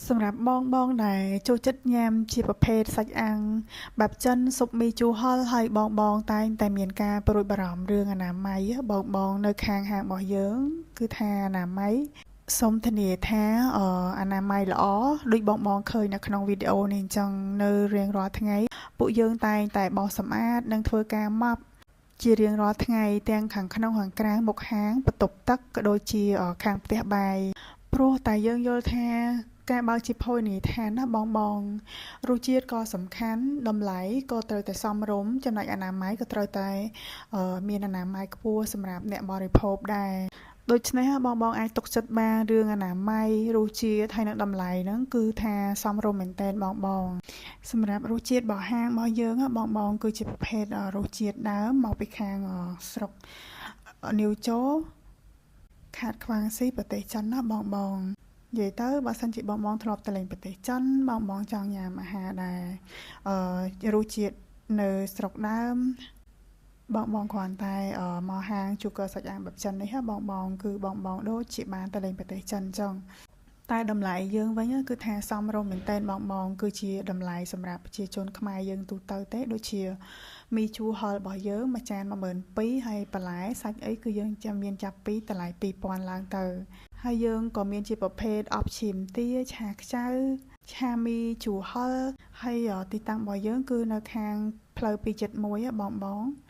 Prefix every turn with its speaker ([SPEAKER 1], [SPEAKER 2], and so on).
[SPEAKER 1] សម្រាប់បងបងដែលចូលចិត្តញ៉ាំជាប្រភេទសាច់អាំងបែបចិនស៊ុបមីជូរហឹរហើយបងបងតែងតែមានការព្រួយបារម្ភរឿងអនាម័យបងបងនៅខាងហាងរបស់យើង គឺថាអនាម័យសូមធានាថាអនាម័យល្អដូចបងបងឃើញនៅក្នុងវីដេអូនេះអញ្ចឹងនៅរៀងរាល់ថ្ងៃពួកយើងតែងតែបោសសម្អាតនិងធ្វើការម៉ប់ជារៀងរាល់ថ្ងៃទាំងខាងក្នុងខាងក្រៅមុខហាងបន្ទប់ទឹកក៏ដូចជាខាងផ្ទះបាយព្រោះតែយើងយល់ថាការបើកជាភោជនីយដ្ឋានណាបងបងរសជាតិក៏សំខាន់តម្លៃក៏ត្រូវតែសមរម្យចំណែកអនាម័យក៏ត្រូវតែមានអនាម័យខ្ពស់សម្រាប់អ្នកបរិភោគដែរដូច្នេះបងបងអាចទុកចិត្តបានរឿងអនាម័យរសជាតិហើយនិងតម្លៃហ្នឹងគឺថាសមរម្យមែនទែនបងបងសម្រាប់រសជាតិរបស់ហាងរបស់យើងបងបងគឺជាប្រភេទរសជាតិដើមមកពីខាងស្រុកនីវជោខេត្តខ្វាងស៊ីប្រទេសចិនណាបងបងនិយាយទៅបើសិនជាបងបងធ្លាប់ទៅលេងប្រទេសចិនបងបងចង់ញ៉ាំអាហារដែលអឺរសជាតិនៅស្រុកដើមបងបងគ្រាន់តែមកហាងជូកសាច់អាំងបែបចិននេះបងបងគឺបងបងដូចជាបានទៅលេងប្រទេសចិនអញ្ចឹងតែតម្លៃយើងវិញគឺថាសមរម្យមែនទែនបងបងគឺជាតម្លៃសម្រាប់ប្រជាជនខ្មែរយើងទូទៅទេដូចជាមីជូរហឹររបស់យើងមួយចាន12000ហើយបន្លែសាច់អីគឺយើងចាំមានចាប់ពីតម្លៃ2000ឡើងទៅហើយយើងក៏មានជាប្រភេទអប់ឈាមទាឆាខ្ចៅឆាមីជូរហឹរហើយទីតាំងរបស់យើងគឺនៅខាងផ្លូវ271បងបង។